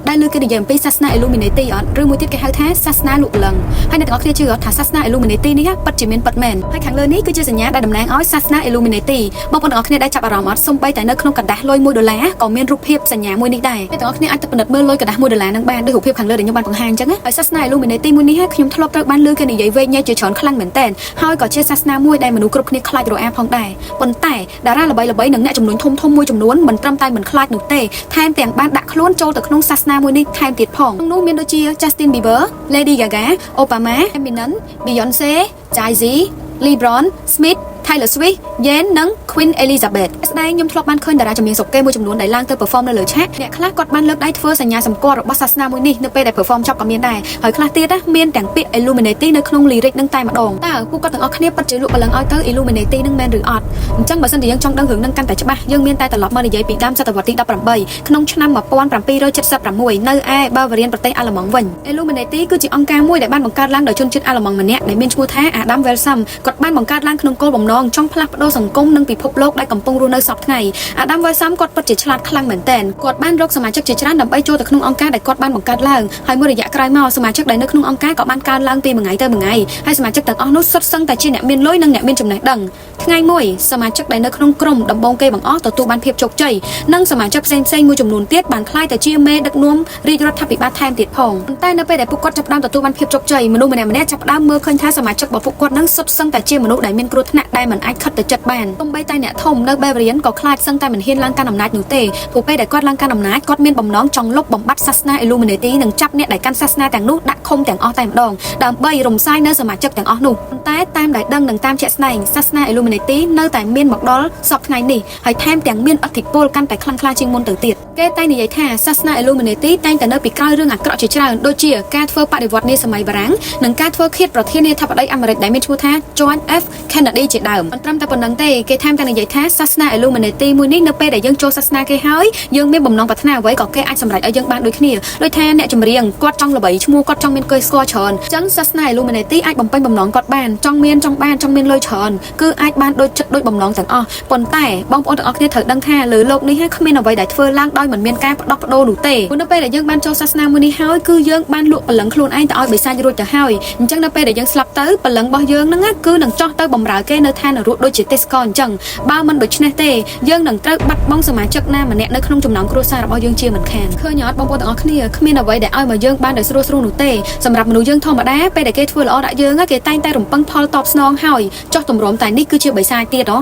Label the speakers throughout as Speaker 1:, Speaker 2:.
Speaker 1: ដែលលើគេនិយាយអំពីសាសនា Illuminati អត់ឬមួយទៀតគេហៅថាសាសនាលក់ព្រលឹងហើយអ្នកទាំងអស់គ្នាជឿអត់ថាសាសនា Illuminati នេះពិតជាមានពិតមែនហើយខាងលើនេះគឺជាសញ្ញាដែលតំណាងឲ្យសាសនា Illuminati បងប្អូនទាំងអស់គ្នាដែលចាប់អារម្មណ៍អត់សូម្បីតែនៅក្នុងក្រដាសលុយ1ដុល្លារក៏មានរូបភាពសញ្ញាមួយនេះដែរអ្នកទាំងអស់គ្នាអាចទៅពិនិត្យមើលលុយក្រដាស1ដុល្លារនឹងបានដូចរូបភាពខាងលើដែលខ្ញុំបានបង្ហាញអញ្ចឹងណាហើយសាសនា Illuminati មួយនេះខ្ញុំធ្លាប់ត្រូវបានលើគេនិយាយវែកញែកជាច្រើនខ្លាំងមែនទែនហើយក៏ជាសាសនាមួយដែលមនុស្សគ្រប់គ្នាខ្លាចរអាផងដែរប៉ុន្តែតារាល្បីៗនិងអ្នកជំនួញធំៗមួយចំនួនមិនត្រឹមតែមិនខ្លាចនោះទេថែមទាំងបានដាក់ខ្លួនចូលទៅក្នុងសាសនាមួយនេះថែមទៀតផងក្នុងនោះមានដូចជា Justin Bieber, Lady Gaga, Obama, Eminem, Beyonce, Jay-Z, LeBron, Smith, Taylor Swift, Yen និង Queen Elizabeth ស្ដែងខ្ញុំធ្លាប់បានឃើញតារាចម្រៀងស្រុកគេមួយចំនួនដែលឡើងទៅ perform នៅលើឆាកអ្នកខ្លះគាត់បានលើកដៃធ្វើសញ្ញាសម្គាល់របស់សាសនាមួយនេះនៅពេលដែល perform ចប់ក៏មានដែរហើយខ្លះទៀតណាមានទាំងពាក្យ Illuminati នៅក្នុង lyric នឹងតែម្ដងតើពួកគាត់ទាំងអស់គ្នាពិតជាលក់ព្រលឹងឲ្យទៅ Illuminati នឹងមែនឬអត់អញ្ចឹងបើសិនជាយើងចង់ដឹងរឿងនឹងកាន់តែច្បាស់យើងមានតែត្រឡប់មកនិយាយពីដើមសតវត្សទី18ក្នុងឆ្នាំ1776នៅឯបាវ៉ារៀនប្រទេសអាល្លឺម៉ង់វិញ Illuminati គឺជាអង្គការមួយដែលបានបង្កើតឡើងដោយជនជាតិអាល្លឺម៉ង់ម្នាក់ដែលមានឈ្មោះថា Adam Welsom គាត់បានបង្កើតឡើងក្នុងគោលបំណងចង់ផ្លាស់ប្ដូរសង្គមនិងពិភពលោកដែលកំពុងរស់នៅសព្វថ្ងៃ Adam Welsom គាត់ពិតជាឆ្លាតខ្លាំងមែនទែនគាត់បានរកសមាជិកជាច្រើនដើម្បីចូលទៅក្នុងអង្គការដែលគាត់បានបង្កើតឡើងហើយមួយរយៈក្រោយមកសមាជិកដែលនៅក្នុងអង្គការក៏បានកើនឡើងពីមួយថ្ងៃទៅមួយថ្ងៃហើយសមាជិកទាំងអស់នោះសុទ្ធសឹងតែជាអ្នកមានលុយនិងអ្នកមានចំណេះដឹងថ្ងៃមួយសមាជិកដែលនៅក្នុងក្រុមដំបូងគេបង្អស់ទទួលបានភាពជោគជ័យនិងសមាជិកផ្សេងៗមួយចំនួនទៀតបានក្លាយទៅជាមេដឹកនាំរាជរដ្ឋាភិបាលថែមទៀតផងប៉ុន្តែនៅពេលដែលពួកគាត់ចាប់ផ្ដើមទទួលបានភាពជោគជ័យមនុស្សម្នាក់ៗចាប់ផ្ដើមមើលឃើញថាសមាជិករបស់ពួកគាត់នឹងសុទ្ធសឹងតែជាមនុស្សដែលមានគ្រោះថ្នាក់ដែលមិនអាចខិតទៅចិត្តបានសូម្បីតែអ្នកធំនៅបែវរៀនក៏ខ្លាចសឹងតែមិនហ៊ានឡើងកាន់អំណាចនោះទេព្រោះពេលដែលគាត់ឡើងកាន់អំណាចគាត់មានបំណងចង់លុបបំបាត់សាសនា Illuminati និងចាប់អ្នកដែលកាន់សាសនាទាំងនោះដាក់ឃុំទាំងអស់តែម្ដងដើម្បីរំសាយនៅសមាជិកទាំងអស់នោះប៉ុន្តែតាមដែលដឹងនិងតាមជាក់ស្ដែងសាសនា Illuminati នៅតែមានមកដល់សព្វថ្ងៃនេះហើយថែមទាំងមានឥទ្ធិពលកាន់តែខ្លាំងក្លាជាងមុនទៅទៀតគេតែងនិយាយថាសាសនា Illuminati តែងតែនៅពីក្រោយរឿងអាក្រក់ជាច្រើនដូចជាការធ្វើបដិវត្តនៃសម័យបារាំងនិងការធ្វើឃាតប្រធានាធិបតីអាមេរិកដែលមានឈ្មោះថា John F. Kennedy ជាដើមមិនត្រឹមតែប៉ុណ្ណឹងទេគេថែមទាំងនិយាយថាសាសនា Illuminati មួយនេះនៅពេលដែលយើងចូលសាសនាគេហើយយើងមានបំណងប្រាថ្នាអ្វីក៏គេអាចសម្រេចឲ្យយើងបានដូចគ្នាដូចថាអ្នកចម្រៀងគាត់ចង់ល្បីឈ្មោះគាត់ចង់មានគេស្គាល់ច្រើនអញ្ចឹងសាសនា Illuminati អាចបំពេញបំណងគាត់បានចង់មានចង់បានចង់មានលុយច្រើនគឺអាចបានដូចចិត្តដូចបំណងទាំងអស់ប៉ុន្តែបងប្អូនទាំងអស់គ្នាត្រូវដឹងថាលើលោកនេះគ្មានអ្វីដែលធ្វើឡើងដោយមិនមានការផ្ដោះប្ដូរនោះទេព្រោះនៅពេលដែលយើងបានចូលសាសនាមួយនេះហើយគឺយើងបានលក់ព្រលឹងខ្លួនឯងទៅឲ្យបិសាចរួចទៅហើយអញ្ចឹងនៅពេលដែលយើងស្លាប់ទៅព្រលឹងរបស់យើងហ្នឹងគឺនឹងចោះទៅបំរើគេនៅឋាននរកដូចជាទេសកលអញ្ចឹងបើមិនដូច្នេះទេយើងនឹងត្រូវបាត់បង់សមាជិកណាម្នាក់នៅក្នុងចំណោមគ្រួសាររបស់យើងជាមិនខានឃើញអត់បងប្អូនទាំងអស់គ្នាគ្មានអ្វីដែលឲ្យមកយើងបានដោយស្រួលស្រួលនោះទេសម្រាប់មនុស្សយើងធម្មតាពេលដែលគេធ្វើល្អដាក់យើងគេតែងតែរំពឹងផលតបស្នងហើយចោះទម្រាំតែនេះគឺជាបិសាចទៀតហ៎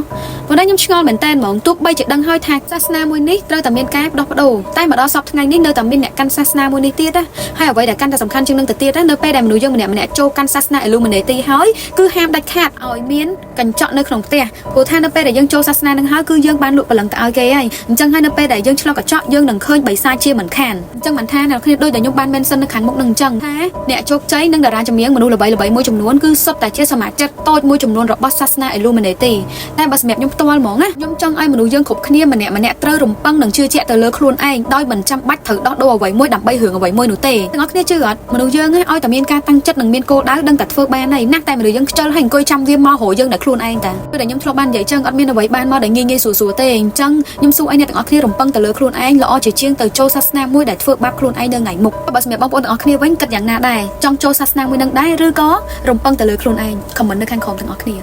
Speaker 1: ប៉ុន្តែខ្ញុំឆ្ងល់មែនតើហ្មងទោះបីជាដឹងហើយថាសាសនាមួយនេះត្រូវតែមានការផ្ដោះប្ដូរតែមកដល់សព្វថ្ងៃនេះនៅតែមានអ្នកកាន់សាសនាមួយនេះទៀតណាហើយអ្វីដែលកាន់តែសំខាន់ជាងនឹងទៅទៀតណានៅពេលដែលមនុស្សយើងម្នាក់ម្នាក់ចូលកាន់សាសនា Illuminati ហើយគឺហាមដាច់ខាតឲ្យមានកញ្ចក់នៅក្នុងផ្ទះព្រោះថានៅពេលដែលយើងចូលសាសនានឹងហើយគឺយើងបានលក់ព្រលឹងទៅឲ្យគេហើយអញ្ចឹងហើយនៅពេលដែលយើងឆ្លុះកញ្ចក់យើងនឹងឃើញបិសាចជាមិនខានអញ្ចឹងមិនថាអ្នកគ្នាដូចដែលខ្ញុំបាន mention នៅខាងមុខនឹងអញ្ចឹងថាអ្នកជោគជ័យនិងតារាចម្រៀងមនុស្សល្បីៗមួយចំនួនគឺសុទ្ធតែជាសមាជិកតូចមួយចំនួនរបស់សាសនា Illuminati តែបើសម្រាប់ខ្ញុំផ្ទាល់ហ្មងណាខ្ញុំចង់ឲ្យមនុស្សយើងគ្រប់គ្នាម្នាក់ម្នាក់ត្រូវរំពឹងនិងជឿជាក់ទៅលើខ្លួនឯងដោយមិនចាំបាច់ត្រូវដោះដូរអ្វីមួយដើម្បីរឿងអ្វីមួយនោះទេទាំងអស់គ្នាជឿអត់មនុស្សយើងឲ្យតែមានការតាំងចិត្តនិងមានគោលដៅដឹងតែធ្វើបានហើយណាស់តែមនុស្សយើងខ្ជិលហើយអង្គុយចាំវាមករកយើងតែខ្លួនឯងតាពេលដែលខ្ញុំធ្លាប់បាននិយាយចឹងអត់មានអ្វីបានមកដែលងាយងាយស្រួលស្រួលទេអញ្ចឹងខ្ញុំសួរឲ្យអ្នកទាំងអស់គ្នារំពឹងទៅលើខ្លួនឯងល្អជាជាងទៅចូលសាសនាមួយដែលធ្វើបាបខ្លួនឯងនៅថ្ងៃមុខបើសម្រាប់បងប្អូនទាំងអស់គ្នាវិញគិតយ៉ាងណាដែរចង់ចូលសាសនាមួយនឹងដែរឬក៏រំពឹងទៅលើខ្លួនឯង comment នៅខាងក្រោមទាំងអស់គ្នា។